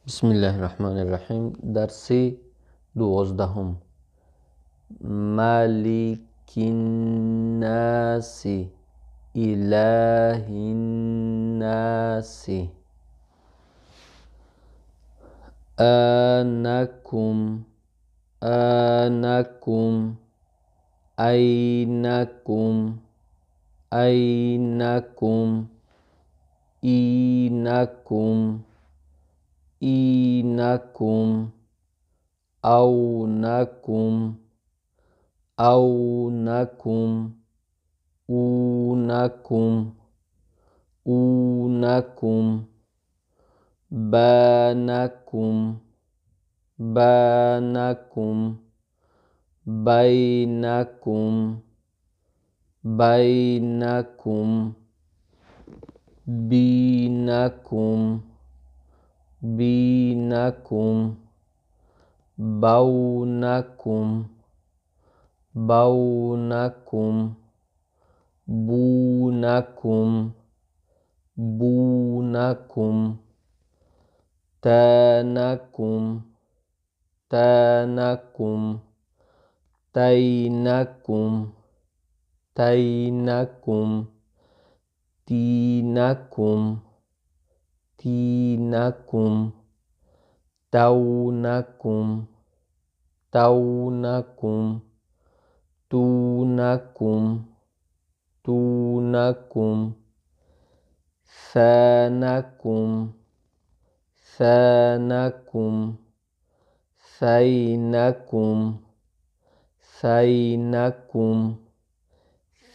Бисмиллаҳи раҳмани раҳим. Дарси 12-ум. Маликиннаси, илаҳиннаси. Анакум, анакум, айнакум, айнакум, инакум, инакум, авнакум, авнакум, унакум, унакум, банакум, банакум, байнакум, байнакум, бинакум, бинакум, бавнакум, бавнакум, бунакум, бунакум, танакум, танакум, тайнакум, тайнакум, тинакум, тинакум, тавнакум, тавнакум, тунакум, тунакум, санакум, санакум, сайнакум, сайнакум,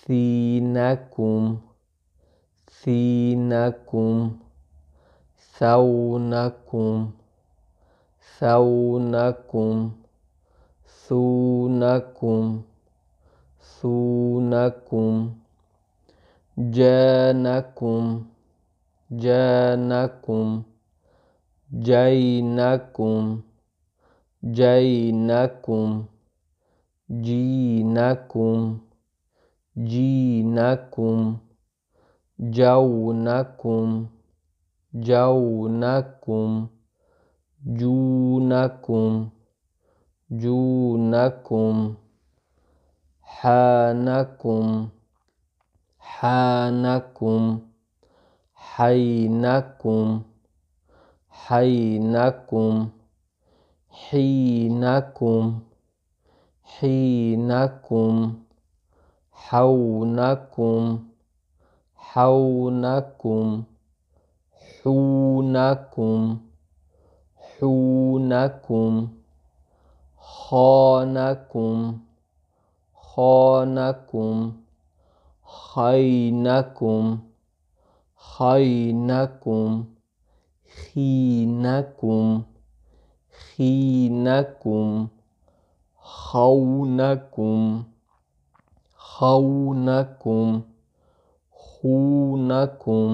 синакум, синакум, савнакум, савнакум, сунакум, сунакум, ҷанакум, ҷанакум, ҷайнакум, ҷайнакум, ҷинакум, ҷинакум, ҷавнакум, ҷавнакум, ҷунакум, ҷунакум, ҳанакум, ҳанакум, ҳайнакум, ҳайнакум, ҳинакум, ҳинакум, ҳавнакум, ҳавнакум, ҳунакум, ҳунакум, хонакум, хонакум, хайнакум, хайнакум, хинакум, хинакум, хавнакум, хавнакум, хунакум,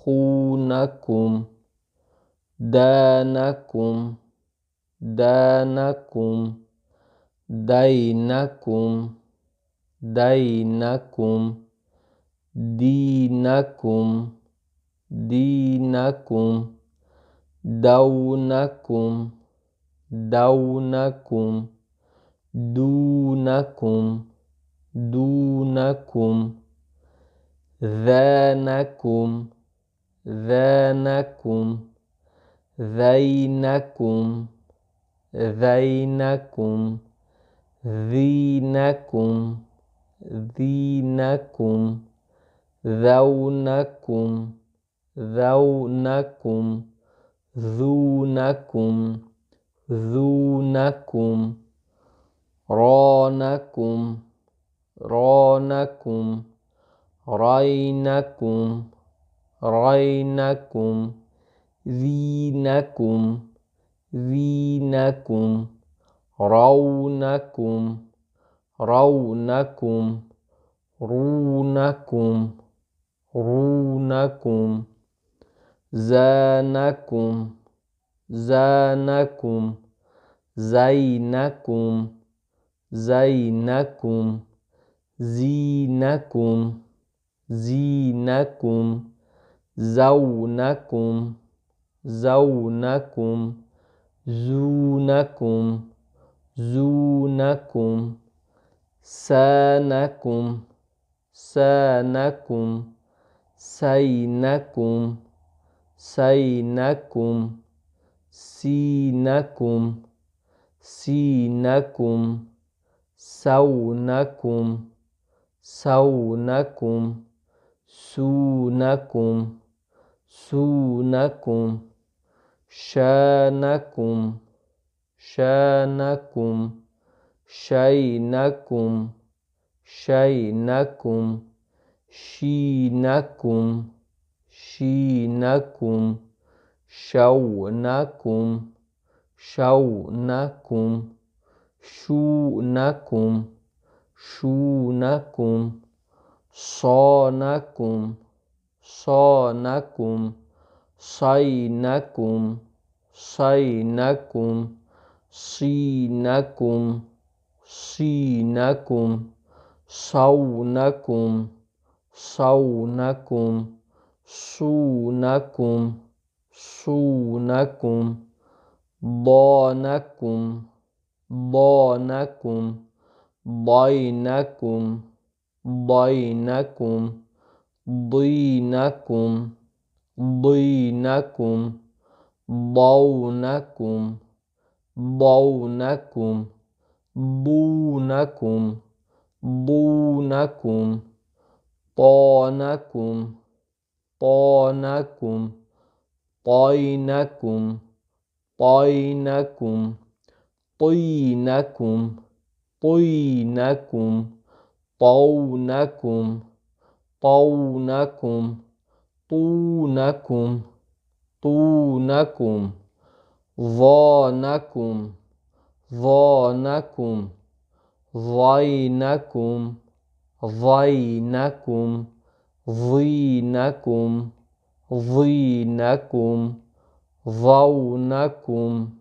хунакум, данакум, данакум, дайнакум, дайнакум, динакум, динакум, давнакум, давнакум, дунакум, дунакум, занакум, занакум, зайнакум, зайнакум, зинакум, зинакум, завнакум, завнакум, зунакум, зунакум, ронакум, ронакум, райнакум, райнакум, зинакум, зинакум, равнакум, равнакум, рунакум, рунакум, занакум, занакум, зайнакум, зайнакум, зинакум, зинакум, завнакум, Заунакум, зунакум, зунакум, санакум, санакум, сайнакум, сайнакум, синакум, синакум, саунакум, саунакум, сунакум, сунакум, шанакум, шанакум, шайнакум, шайнакум, шинакум, шинакум, шавнакум, шавнакум, шунакум, шунакум, сонакум, сонакум, сайнакум, сайнакум, синакум, синакум, саунакум, саунакум, сунакум, сунакум, донакум, донакум, дайнакум, дайнакум, динакум, динакум, давнакум, давнакум, дунакум, дунакум, тонакум, тонакум, тайнакум, тайнакум, тинакум, тинакум, тавнакум, тавнакум, тунакум, тунакум, вонакум, вонакум, вайнакум, вайнакум, винакум, винакум, ваунакум,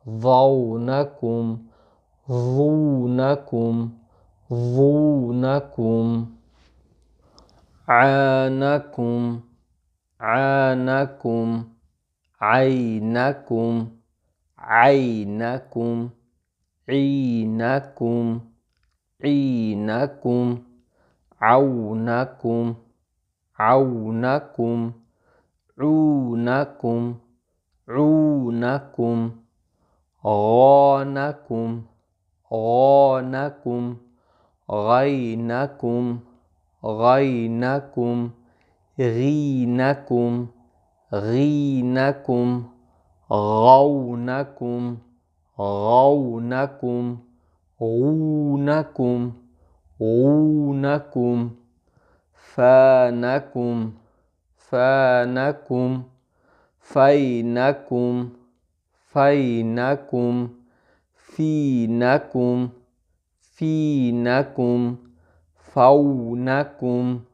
ваунакум, вунакум, вунакум, анакум, анакум, айнакум, айнакум, инакум, инакум, аунакум, аунакум, унакум, унакум, ғонакум, ғонакум, ғайнакум, ғайнакум, ғинакум, ғинакум, ғавнакум, ғавнакум, ғунакум, ғунакум, фанакум, фанакум, файнакум, файнакум, финакум, финакум, фаунакум,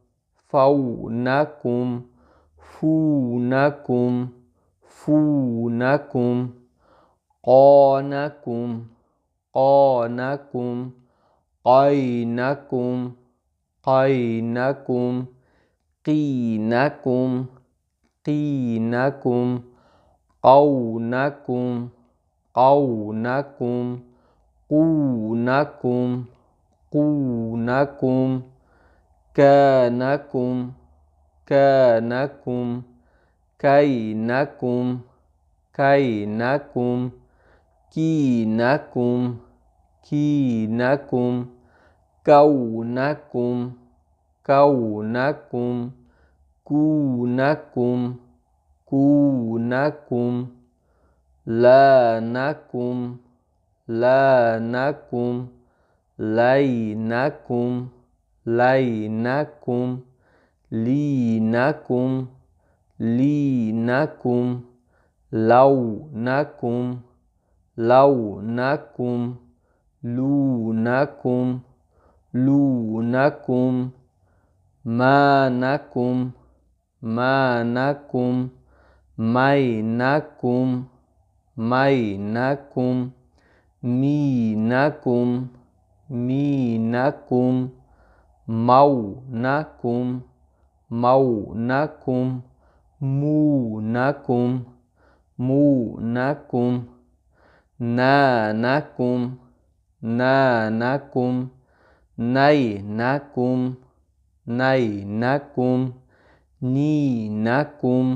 фаунакум, фунакум, фунакум, қонакум, қонакум, қайнакум, қайнакум, қинакум, қинакум, қавнакум, қавнакум, қунакум, қунакум, канакум, канакум, кайнакум, кайнакум, кинакум, кинакум, каунакум, каунакум, кунакум, кунакум, ланакум, ланакум, лайнакум, лайнакум, линакум, линакум, лаунакум, лаунакум, лунакум, лунакум, манакум, манакум, майнакум, майнакум, минакум, минакум, маунакум, маунакум, мунакум, Нуунакум, нанакум, нанакум, найнакум, найнакум, нинакум,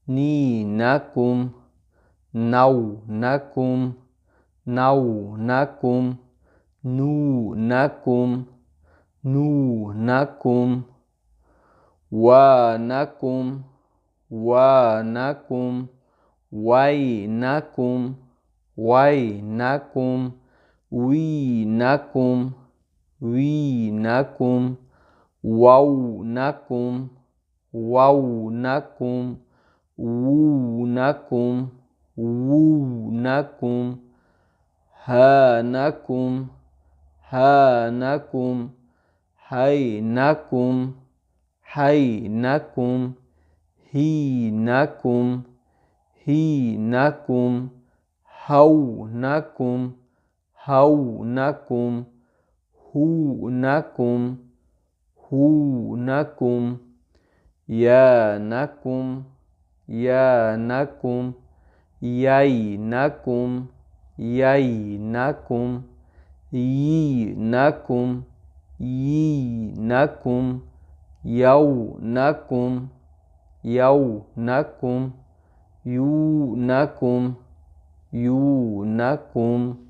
нинакум, навнакум, навнакум, нунакум, нунакум, ванакум, ванакум, вайнакум, вайнакум, винакум, винакум, вавнакум, вавнакум, вунакум, вунакум, ҳанакум, ҳанакум, ҳайнакум, ҳайнакум, ҳинакум, ҳинакум, ҳавнакум, ҳавнакум, ҳунакум, ҳунакум, янакум, янакум, яйнакум, яйнакум, йинакум, йинакум, явнакум, явнакум, юнакум, юнакум.